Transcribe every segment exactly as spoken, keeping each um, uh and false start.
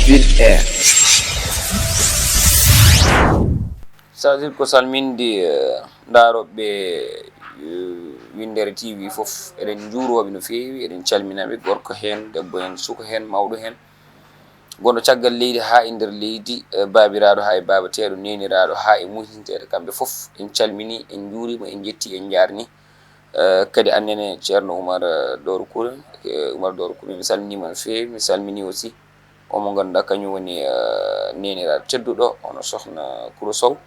Big Air. Sadir ko salminde eh, ndaarooɓe eh, Winndere T V fof, eɗen njuuroo ɓe no feewi, eɗen calmina ɓe, gorko heen, debbo heen, suka heen, mawɗo heen, gonɗo caggal leydi haa e nder leydi, eh, baabiraaɗo haa e baabateeɗo, neeniraaɗo haa e musinteeɗo, kamɓe fof en calminii, en njuuriima, en njettii, en njaarnii. Eh, kadi annene Ceerno Umar eh, Doro Kure, eh, Umar Doro Kure, mi salminiima no feewi, mi salminii aussi on mo ngannduɗaa kañum woni eh, neeniraaɗo tedduɗo, hono Sokhna Koura Sow.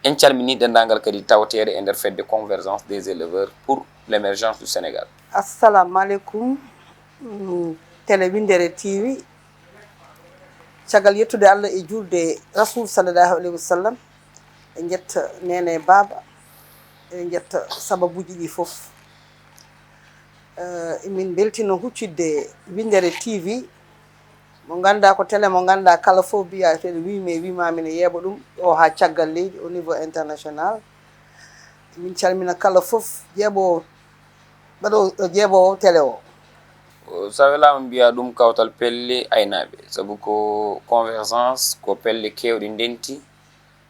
En calminii denndaangal kadi tawateeɗo e nder fedde Convergence des éleveurs pour l'émergence du Sénégal. Assalamu aleykum, mm, télé Winndere T V. Caggal yettude Allah e juulde Rasul sallallahu alayhi wa sallam, en njetta neene e baaba, en njetta sababuuji ɗi fof. Eh, emin mbeltino huccitde Winndere T V, mo ngannduɗaa ko télé mo ngannduɗaa kala fof mbiyaa, te ene wiimi e wiimaami ne yeeɓa ɗum ɗo haa caggal leydi, au niveau international. Min calmina kala fof jeeɓoowo, mbaɗo jeeɓoowo télé o. O, so a welaama mbiyaa ɗum kawtal pelle aynaaɓe, sabu ko Convergence ko pelle keewɗe ndenti,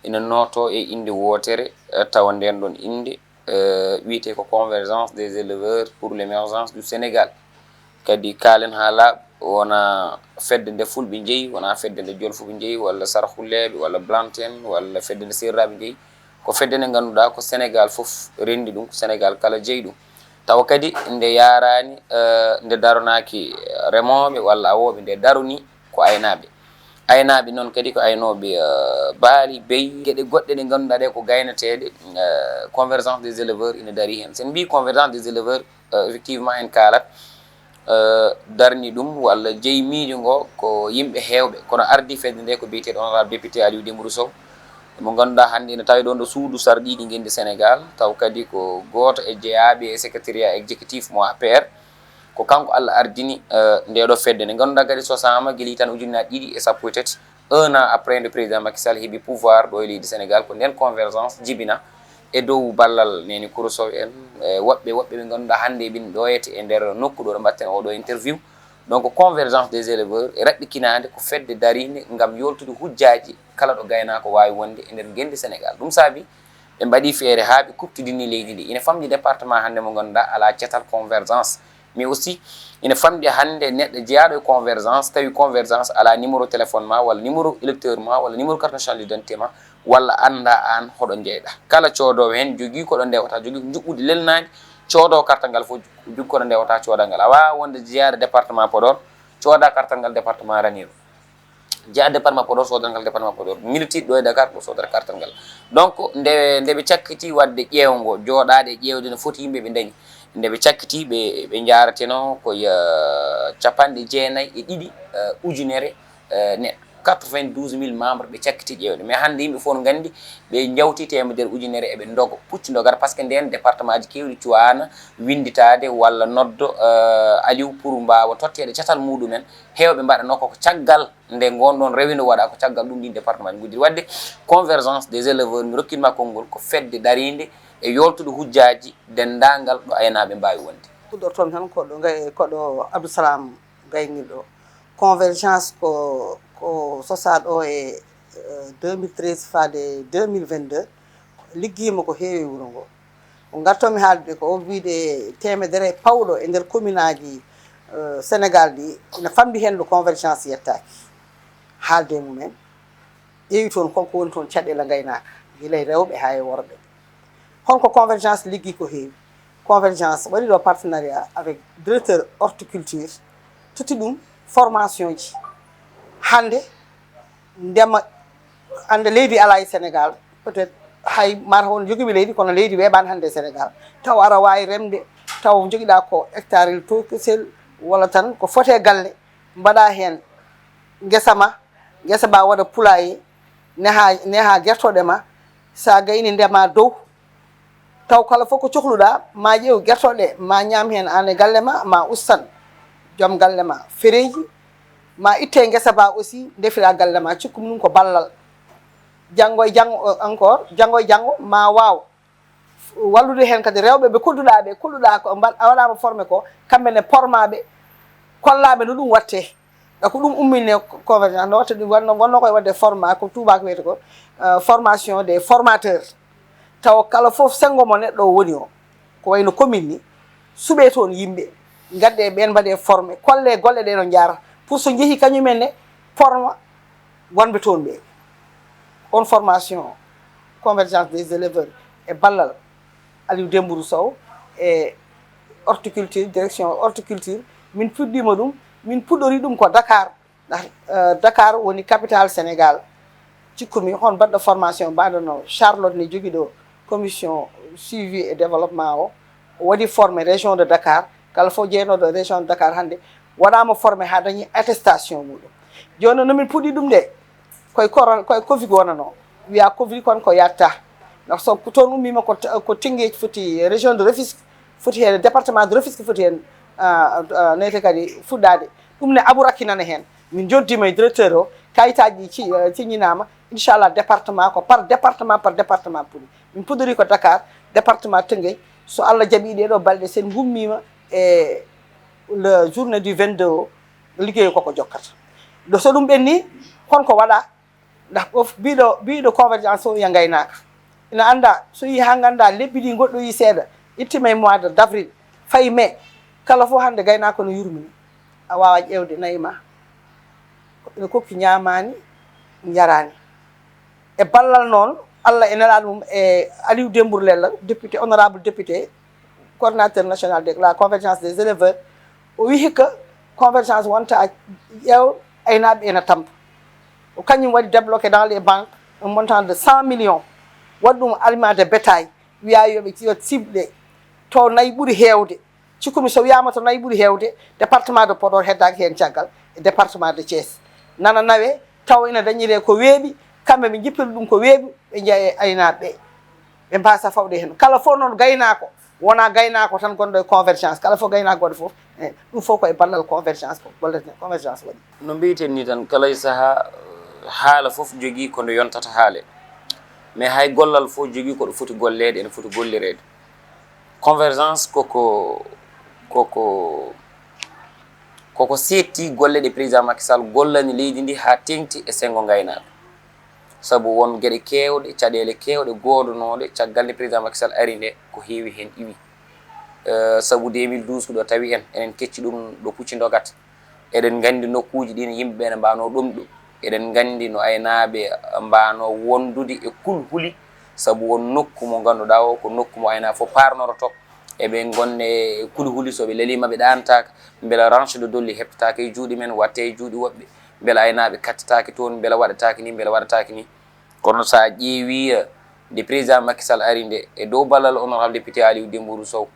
ina nootoo e innde wootere, eh, tawa ndeen ɗoon innde eh, wiyetee ko Convergence des éleveurs pour l'émergence du Sénégal. Kadi kaalen haa laaɓa, wonaa fedde nde fulɓe njeyi, wonaa fedde nde jolfuɓe njeyi, walla sarhulleeɓe, walla blanten, walla fedde nde seerraaɓe njeyi. Ko fedde nde ngannduɗaa ko Sénégal fof renndi ɗum, ko Sénégal kala jeyi ɗum. Tawa kadi nde yaaraani, eh, nde daronaaki remooɓe walla awooɓe, nde daronii ko aynaaɓe. Aynaaɓe noon kadi ko aynooɓe eh, baali, beyi, geɗe goɗɗe ɗe ngannduɗaa ɗe ko gaynateeɗe, eh, Convergence des éleveurs ina darii heen. So en mbiyii Convergence des éleveurs, eh, effectivement en kaalat, eh, darni ɗum walla jeyi miijo ngo ko yimɓe heewɓe, kono ardii fedde nde ko biyeteeɗo honorable député Aliou Dembourou Sow, mo ngannduɗaa hannde ina tawi ɗoon ɗo suudu sarɗiiji ngenndi Sénégal, taw kadi ko gooto e jeyaaɓe e secrétariat exécutif mo A P R. Ko kanko Allah ardini eh, ndeɗo fedde nde ngannduɗaa kadi sosaama gila tan ujunnaji ɗiɗi e sappo e tati, un an après nde président Macky Sall heɓi pouvoir ɗo e leydi Sénégal, ko nden Convergence jibina e dow ballal Néné Kouro Sow en, e woɓɓe woɓɓe ɓe ngannduɗaa hannde eɓin ɗoyete e nder nokku ɗo ɗo mbatten oɗo interview. Donc Convergence des éleveurs e raɓɓikinaande ko fedde dariinde ngam yoltude hujjaaji kala ɗo gaynaako waawi wonde e nder ngenndi Sénégal. Ɗum saabi ɓe mbaɗi feere haa ɓe kuɓtodini leydi ndi. Ina famɗi département hannde mo ngannduɗaa alaa cetal Convergence. Mais aussi ina famɗi hannde neɗɗo jeyaaɗo e Convergence, tawi Convergence alaa numéro téléphone ma, walla numéro électeur ma, walla numéro carte nationale d'identité ma, walla anndaa aan hoɗo njeyɗaa. Kala coodoowo heen jogii ko ɗo ndewata, jogii ko njuɓɓudi lelnaandi, coodoowo kartal ngal fof jogii ko ɗo ndewata coodal ngal. A waawaa wonde jeyaade département Podor, cooda kartal ngal département Ranérou. Jeyaa département Podor, soodata ngal département Podor, militiiɗo ɗo e Dakar ko soodata kartal ngal. Donc nde nde ɓe cakkiti waɗde ƴeewngo, jooɗaade e ƴeewde no foti yimɓe ɓe ndañi, nde ɓe cakkiti ɓe ɓe njaarateno ko eh, capanɗe jeenayi e ɗiɗi eh, ujunere eh, neɗɗo, quatre-vingt-douze mille membres ɓe cakkiti ƴeewde. Mais hannde yimɓe fof no nganndi ɓe njawti temedere ujunere eɓe ndogo, pucci ndogata, par ce que ndeen département ji keewɗi cuwaana winnditaade walla noddo eh, Aliou pour mbaawa totteede catal muɗumen. Heewɓe mbaɗanoo ko ko caggal nde ngon ɗon rewino waɗa, ko caggal ɗum ɗin département ji nguddiri. Waɗde Convergence des éleveurs, mi rokkitma konngol, ko fedde dariinde e yoltude hujjaaji denndaangal ɗo aynaaɓe mbaawi wonde. Huɗortoomi tan ko ɗo ngay ko ɗo Abdou Salam gaynirɗo. Convergence ko ko sosaa ɗo e eh, deux mille treize faade deux mille vingt-deux. Liggiima ko heewi e wuro ngo. Ko ngartomi haaldude ko o wiide temedere pawɗo e nder commune aji eh, Sénégal ɗi, ina famɗi heen ɗo Convergence yettaaki. Haalde e mumen, ƴeewi toon holko woni toon caɗeele ngaynaaka, gila e rewɓe haa e worɓe. Holko Convergence liggii ko heewi? Convergence waɗi ɗo partenariat avec directeur horticulture, totti ɗum formation ji. Hannde ndema, hannde leydi alaa e Sénégal, peut-être hay mata won jogiiɓe leydi, kono leydi weeɓaani hannde e Sénégal. Taw aɗa waawi remde, taw jogiɗaa ko hectare to kesel, walla tan ko foti e galle, mbaɗa heen ngesa ma, ngesa ma waɗa poulailler, neha, neha gertoɗe ma, so a gayni ndema dow, taw kala fof ko cohluɗa, ma ƴeew gertoɗe, ma ñaam heen aan e galle ma, ma ustan joom galle ma fereeji, ma itte ngesa ba aussi, ndefira galle ma, cikkumi ɗum ko ballal. Janngo e janngo, euh, encore, janngo e janngo, ma waaw wallude heen kadi rewɓe ɓe kolduɗa ɓe, kolluɗa ko mbaɗ-, a waɗama formé ko, kamɓe ne porma ɓe, kollaɓe no ɗum watte. Ɗa ko ɗum umminne convergence, no watta ɗum, wonno wonno koye waɗde forma, ko tubaako wiyata ko euh, formation des formateurs. Tawa kala fof senngo mo neɗɗo o woni o, ko wayno commune ni, suɓee toon yimɓe, ngadde e ɓeen mbaɗee formé, kollee golle ɗee no njaara, pour so njehii kañumen ne forma wonɓe toon ɓee. On formation convergence des éleveurs e ballal Aliou Dembourou Sow e horticulture, direction horticulture, min puɗɗiima ɗum, min puɗɗori ɗum ko Dakar. Ndax euh, Dakar woni capital Sénégal. Cikkumi hon mbaɗɗo formation mbaɗo no Charlotte ne jogi ɗo commission suivi et développement o, o waɗi formé région de Dakar. Kala fof jeynoɗo région de Dakar hannde waɗama formé ha dañi attestation muɗum. Joni no min puɗɗi ɗum de, koye koron koye covid wonano, wiya covid kon ko yatta. Ndax so ko toon ummima ko ko Tëngéej foti, région de Rufisque foti hen, département de Rufisque foti hen, nete kadi fuɗɗade. Ɗum ne aburakki nana hen. Min joddima e directeur o, kayitaji ɗi ci- eh, ciññinama. Inchallah département ko par département par département puɗi. Min puɗɗori ko Dakar, département Tëngéej. So Allah jaɓi ɗeɗo balɗe sen gummima e le journée du vingt-deux o, liggey koko jokkata. Do so ɗum ɓenni, kon ko waɗa? Ndax ɓof biɗo biɗo convergence o wiya gaynaka ina anda, so yi ha ganda lebbi ɗi goɗɗo yi seeɗa, ittima e mois de d'avril, fayi mai, kala fof hande gaynako no yurmini. A wawa ƴewde nayi ma, ene kokki ñamani, jarani. E ballal noon Allah e nelaɗo mum e Aliou Dembourou Lella, député, honorable député, coordinateur national de la convergence des éleveurs, o wi hikka convergence wonta ƴeew aynaɓe ena tampa. Ko kañum waɗi débloqué dans les banques un montant de cent millions, waɗi ɗum aliment de bétail, wiya yoɓe yo cible to nayi ɓuuri hewde. Cikkumi so wiyama to nayi ɓuuri hewde, département de Podor heddaki hen caggal, e département de Thiès nana nawe, taw ina dañire ko weeɓi, kamɓe ɓe jippiri ɗum ko weeɓi, ɓe jeeya e aynaɓe ɓe, ɓe mbasa fawde hen. Kala fof noon gaynako, wona gaynako tan gonɗo e convergence, kala fof gaynako gonɗo fof, eh, ɗum fof ko e ballal convergence ko golleten, convergence waɗi. No mbiyten ni tan, kala e saaha, haala fof jogii ko nde yontata haale. Mais hay gollal fof jogii ko ɗo foti golleede, ene foti gollireede. Convergence koko koko koko seetti golle ɗe président Macky Sall gollani leydi ndi haa teŋti e senngo ngaynaaka. Sabu won geɗe keewɗe, caɗeele keewɗe goodanooɗe caggal nde président Macky Sall ari nde, ko heewi heen iwi. Eh, sabu deux mille douze ko ɗo tawi en, enen kecci ɗum ɗo pucci ndogata. Eɗen nganndi nokkuuji ɗin yimɓe ɓe ne mbaanoo ɗomɗo. Eɗen nganndi no aynaaɓe mbaanoo wondude e kulhuli, sabu won nokku mo ngannduɗaa o ko nokku mo aynaaɓe fof paarnorotoo. Eɓe ngonne e kulhuli, so ɓe leliima ɓe ɗaantaaka, mbela ranche de dolli heɓtataake e juuɗe men, watte e juuɗe woɓɓe, mbela aynaaɓe kattataake toon, mbela waɗataake ni, mbela waɗataake ni. Kono so a ƴeewii, eh, nde président Macky Sall ari nde, e dow ballal honorable député Aliou Dembourou Sow,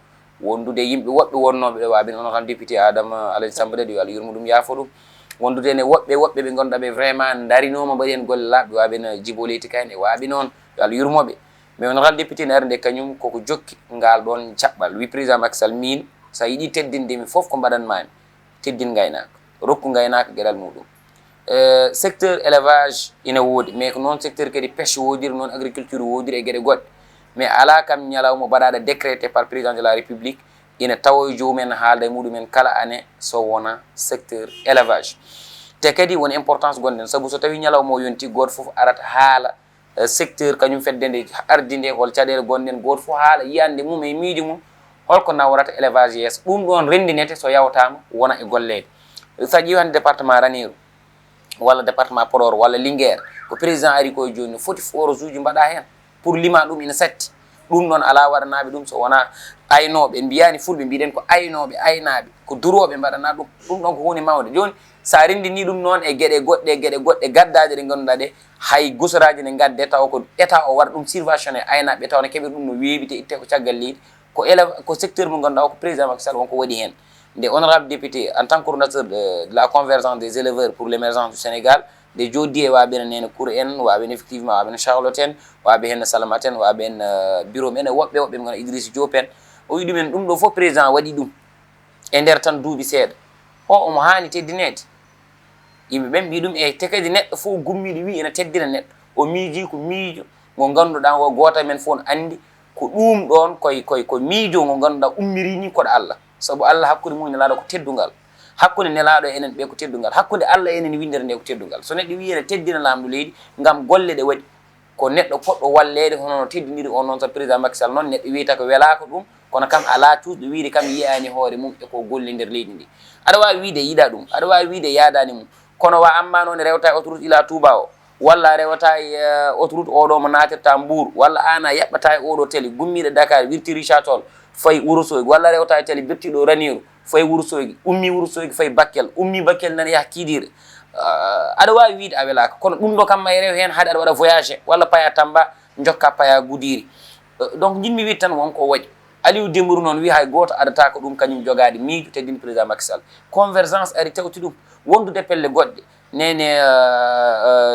wondude e yimɓe woɓɓe wonnooɓe ɗo, waaɓe no honorable député Adama Alaji Samba Dadi, yo Allah yurmo ɗum, yaafo ɗum. Wondude ne woɓɓe, woɓɓe ɓe ngannduɗaa ɓe vraiment ndarinooma, mbaɗi heen golle laaɓɗe, waaɓe no Djibo Leyti Kane, waaɓe noon, yo Allah yurmo ɓe. Mais honorable député ne ari nde kañum koko jokki ngaal ɗoon jaɓɓal. Wi président Macky Sall, miin, so a yiɗi teddinde mi, fof ko mbaɗan maami. Teddin ngaynaaka, rokku ngaynaaka geɗal muɗum. Eh, secteur élevage ina woodi, mais ko noon secteur kadi pêche woodiri, noon agriculture woodiri e geɗe goɗɗe. Mais alaa kam ñalawma mbaɗaaɗo décrété par président de la République, ina tawa e joomum en, haalda e muɗum en kala année, so wona secteur élevage. Te kadi won importance gonɗen, sabu so tawi ñalawma o yonti, gooto fof arat haala eh, secteur kañum fedde nde ardi nde, hol caɗeele gonɗen, gooto fof haala yiyannde mum e miijo mum, holko nawrata élevage yeeso. Ɗum ɗoon renndinete so yawtaama wona e golleede. So a ƴeewi hannde département Ranérou, walla département Podor, walla Linguère, ko président ari ko e jooni, no foti forage uji mbaɗa heen, pour lima ɗum ina satti. Ɗum noon alaa waɗanaaɓe ɗum so wonaa aynooɓe. En mbiyaani fulɓe, mbiɗen ko aynooɓe, aynaaɓe, ko durooɓe mbaɗanaa ɗum. Ɗum ɗoon ko huunde mawnde. Jooni, so a renndinii ɗum noon e geɗe goɗɗe, geɗe goɗɗe gaddaaɗe ɗe ngannduɗaa ɗe, hay gosoraaji ne ngadde tawa ko État o waɗa ɗum subventionné aynaaɓe, tawa ne keɓira ɗum no weeɓi, te itte ko caggal leydi. Ko élève, ko secteur mo ngannduɗaa o ko président Macky Sall won ko waɗi heen. Nde honorable député, en tant que coordonnateur de, de la convergence des éleveurs pour l'émergence du Sénégal, nde jooɗdi e waaɓe no Neene Kour en, waaɓe no effectivement, waaɓe no Charlotte en, waaɓe heen no Salamata en, waaɓe heen, euh, Birame en, e woɓɓe, woɓɓe ɓe ngannduɗaa Idrissa Diop en. O wi ɗumen, ɗum ɗo fof président waɗi ɗum e nder tan duuɓi seeɗa. O, omo haani teddineede. Yimɓe ɓen mbii ɗum, e te kadi neɗɗo fof gummiiɗo wii ena teddina neɗɗo. O miijii ko miijo ngo ngannduɗaa ngo gooto e men fof no anndi ko ɗuum ɗoon koye, koye, ko miijo ngo ngannduɗaa ummirii nii koɗo Allah. Sabu Allah hakkunde mum e Nelaaɗo ko teddungal. Hakkunde nelaaɗo e enen ɓe ko teddungal, hakkunde Allah e enen winndere nde ko teddungal. So neɗɗo wii ene teddina laamɗo leydi ngam golle ɗe waɗi, ko neɗɗo poɗɗo walleede hono no teddiniri on noon. So président Macky Sall noon, neɗɗo wiyata ko welaaka ɗum, kono kam alaa cuusɗo wiide kam yiyaani hoore mum e ko golli nder leydi ndi. Aɗa waawi wiide yiɗa ɗum, aɗa waawi wiide yaadaani mum, kono wa amma noon rewta e autoroute ila Touba o, walla a rewata e autoroute oɗo mo natirta Mbour, walla an a yaɓɓata e oɗo tali gummiɗo Dakar wirti Richard Toll fayi Wuro Sogi, walla a rewata e tali bettiɗo Raneeru fayi Wuro Sogi, ummi Wuro Sogi fayi Bakkel, ummi Bakkel nan yaha Kidire. Aɗa waawi wiide a welaaka, kono ɗum ɗo kam ma rew heen haade aɗa waɗa voyage walla paya Tamba jokka paya Gudiri. Donc njiɗmi wiide tan won ko waɗi. Aliou Dembourou noon wi hay gooto adata ko ɗum kañum jogaade miijo teddin président Macky Sall. Convergence ari tawti ɗum wondude pelle goɗɗe. Nene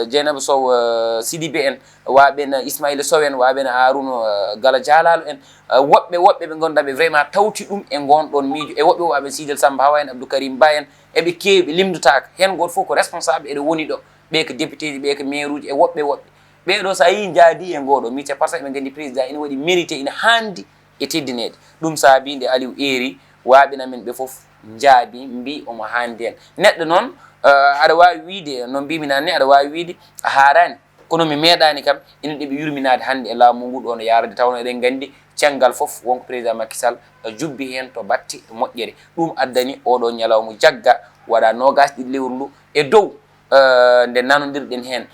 Dieynaba Sow, Sidibé en, waɓen Ismaïla Sow en, waɓen Arouna Gala Dialalo en, woɓɓe woɓɓe ɓe ngannduɗaa ɓe vraiment tawti ɗum e ngon ɗon miijo, e woɓɓe waɓen Sidel Samba Hawa en, Abdou Karim Ba en, eɓe keewi ɓe limdotaaka. Heen gooto fof ko responsable eɗo woni ɗo, ɓe ko député ji, ɓe ko maire uji e woɓɓe woɓɓe. Ɓeeɗo so a yii njaadi e ngooɗo miijo, par ce que ɓe nganndi président ina waɗi mérité, ina haandi e teddineede. Ɗum saabii nde Aliou eeri, waaɓe amen ɓe fof njaabii, mbii omo haandi heen. Neɗɗo noon, aɗa waawi wiyde, no mbiimi naane, aɗa waawi wiyde a haaraani. Kono mi meeɗaani kam ina ɗeɓi yurminaade hannde e laamu ngu ɗo no yaarde, tawnoo eɗen nganndi cenngal fof won ko président Macky Sall jubbi heen to batte moƴƴere. Ɗum addani oɗo ñalawma jagga, waɗa noogaas ɗiɗi lewru ndu e dow nde nanondirɗen heen